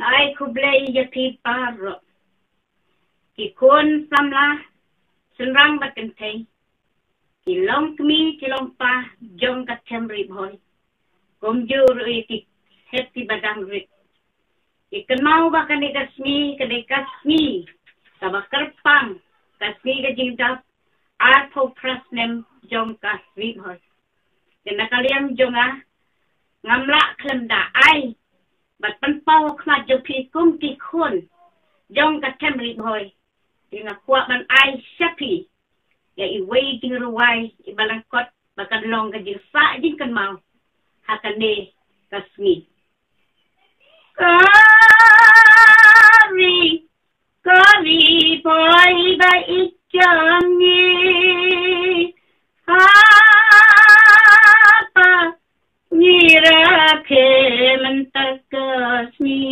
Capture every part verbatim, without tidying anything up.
Ai khublei ïa phi baroh, ki khun samla, shynrang bad kynthei, ki long kmie ki long kpa jong ka them Ri Bhoi, kumjuh ruh ïa ki hep ki ba dang rit. Ngi kynmaw ba kane ka sngi, kane ka sngi kaba kyrpang, ka sngi ka jingdap arphew phra snem jong ka Ri Bhoi. Te na ka liang jong nga, ngam lah khlem da ai bad pynpaw ha khmat jong phi kum ki khun jong ka them Ri Bhoi. Te nga kwah ban ai sha phi ïa iwei i jingrwai iba lyngkot ba kan long ka jingsah jingkynmaw ha kane ka sngi. Ka ri, ka Ri Bhoi ba ïeit jong ngi, haba ngi rakhe mynta ka sngi,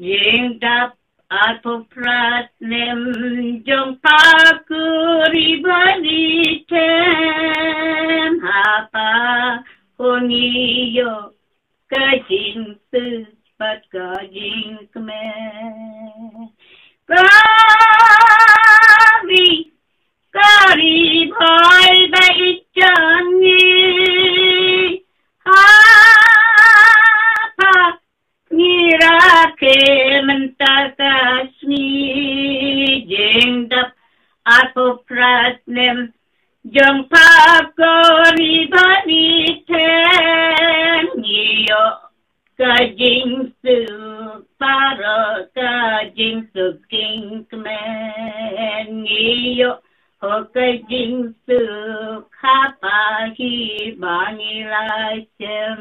jingdap arphew phra snem jong pha ko Ri Bhoi Ri Them, ha pha ko ngi ïoh ka jingsuk bad ka jingkmen. Ka ri, ka Ri Bhoi ba ïeit jong ngi, ha pha ngi rakhe mynta ka sngi, jingdap arphew phra snem jong pha ko Ri Bhoi Ri Them, ngi ïoh ka jingsuk baroh, ka jingsuk jingkmen, ngi ïoh ho ka jingsuk ha pha hi ba ngi la shem.